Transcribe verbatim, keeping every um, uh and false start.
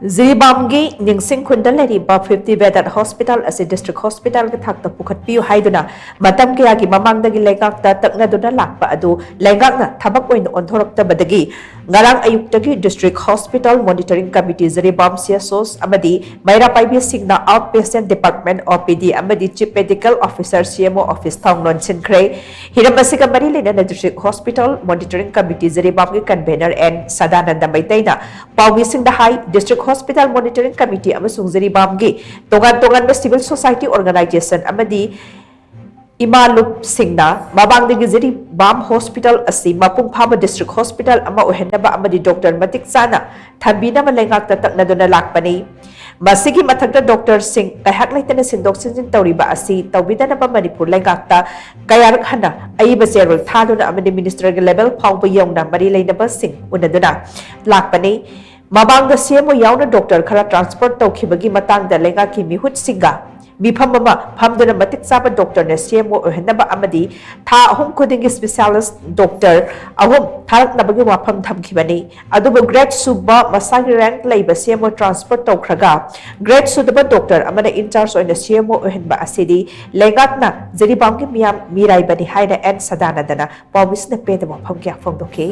ꯖꯤꯔꯤꯕꯥꯝꯒꯤ ꯅꯤꯡꯁꯤꯡ ꯈꯨꯟꯗ ꯂꯩꯔꯤꯕ fifty bedded hospital ꯑꯁꯤ district hospitalꯒꯤ ꯊꯥꯛꯇ ꯄꯨꯈꯠꯄꯤꯌꯨ ꯍꯥꯏꯗꯨꯅ ꯃꯇꯝ ꯀꯌꯥꯒꯤ ꯃꯃꯥꯡꯗꯒꯤ ꯂꯩꯉꯥꯛꯇ ꯇꯛꯅꯗꯨꯅ ꯂꯥꯛꯄ ꯑꯗꯨ ꯂꯩꯉꯥꯛꯅ ꯊꯕꯛ ꯑꯣꯏꯅ ꯑꯣꯟꯊꯣꯔꯛꯇꯕꯗꯒꯤ ꯉꯔꯥꯡ ꯑꯌꯨꯛꯇꯒꯤ district hospital monitoring committee, Jiribam CSOs ꯑꯃꯗꯤ ꯃꯩꯔꯥ ꯄꯥꯏꯕꯤꯁꯤꯡꯅ out patient department, OPD ꯑꯃꯗꯤ Chief Medical Officer, CMO office ꯊꯣꯡ ꯂꯣꯟꯁꯤꯟꯈ꯭ꯔꯦ꯫ ꯍꯤꯔꯝ ꯑꯁꯤꯒ ꯃꯔꯤ ꯂꯩꯅꯅ district hospital monitoring committee ꯖꯤꯔꯤꯕꯥꯝꯒꯤ convener ꯑꯦꯟ ꯁꯗꯥꯅꯟꯗ ꯃꯩꯇꯩꯅ ꯄꯥꯎꯃꯤꯁꯤꯡꯗ ꯍꯥꯏ, district hospital monitoring committee ꯑꯃꯁꯨꯡ ꯖꯤꯔꯤꯕꯥꯝꯒꯤ ꯇꯣꯉꯥꯟ ꯇꯣꯉꯥꯟꯕ civil society organization ꯑꯃꯗꯤ ꯏꯃꯥ ꯂꯨꯞꯁꯤꯡꯅ ꯃꯃꯥꯡꯗꯒꯤ ꯖꯤꯔꯤꯕꯥꯝ hospital ꯑꯁꯤ ꯃꯄꯨꯡ ꯐꯥꯕ district hospital ꯑꯃ ꯑꯣꯏꯍꯟꯅꯕ ꯑꯃꯗꯤ doctor ꯃꯇꯤꯛ ꯆꯥꯅ ꯊꯝꯕꯤꯅꯕ ꯂꯩꯉꯥꯛꯇ ꯇꯛꯅꯗꯨꯅ ꯂꯥꯛꯄꯅꯤ꯫ ꯃꯁꯤꯒꯤ ꯃꯊꯛꯇ doctorꯁꯤꯡ ꯉꯥꯏꯍꯥꯛ ꯂꯩꯇꯅ ꯁꯤꯟꯗꯣꯛ ꯁꯤꯟꯖꯤꯟ ꯇꯧꯔꯤꯕ ꯑꯁꯤ ꯇꯧꯕꯤꯗꯅꯕ ꯃꯅꯤꯄꯨꯔ ꯂꯩꯉꯥꯛꯇ ꯀꯌꯥꯔꯛ ꯍꯟꯅ ꯑꯏꯕ ꯆꯦꯔꯣꯜ ꯊꯥꯗꯨꯅ ꯑꯃꯗꯤ ministerꯒꯤ level ꯐꯥꯎꯕ ꯌꯧꯅ ꯃꯔꯤ ꯂꯩꯅꯕꯁꯤꯡ ꯎꯅꯗꯨꯅ ꯂꯥꯛꯄꯅꯤ꯫ ꯃꯃꯥꯡꯗ CMO ꯌꯥꯎꯅ doctor ꯈꯔ transfer ꯇꯧꯈꯤꯕꯒꯤ ꯃꯇꯥꯡꯗ ꯂꯩꯉꯥꯛꯀꯤ ꯃꯤꯍꯨꯠꯁꯤꯡꯒ ꯃꯤꯐꯝ ꯑꯃ ꯐꯝꯗꯨꯅ ꯃꯇꯤꯛ ꯆꯥꯕ doctorꯅ CMO ꯑꯣꯏꯍꯟꯅꯕ ꯑꯃꯗꯤ ꯊꯥ ꯑꯍꯨꯝ ꯈꯨꯗꯤꯡꯒꯤ specialist doctor ꯑꯍꯨꯝ ꯊꯥꯔꯛꯅꯕꯒꯤ ꯋꯥꯐꯝ ꯊꯝꯈꯤꯕꯅꯤ꯫ ꯑꯗꯨꯕꯨ grade ꯁꯨꯕ ꯃꯁꯥꯒꯤ rank ꯂꯩꯕ CMO transfer ꯇꯧꯈ꯭ꯔꯒ grade ꯁꯨꯗꯕ doctor ꯑꯃꯅ in charge ꯑꯣꯏꯅ CMO ꯑꯣꯏꯍꯟꯕ ꯑꯁꯤꯗꯤ ꯂꯩꯉꯥꯛꯅ ꯖꯤꯔꯤꯕꯥꯝꯒꯤ ꯃꯤꯌꯥꯝ ꯃꯤꯔꯥꯏꯕꯅꯤ ꯍꯥꯏꯅ ꯑꯦꯟ ꯁꯗꯥꯅꯟꯗꯅ ꯄꯥꯎꯃꯤꯁꯤꯡꯗ ꯄꯦꯟꯗꯕ ꯋꯥꯐꯝ ꯀꯌꯥ ꯐꯣꯡꯗꯣꯛꯈꯤ꯫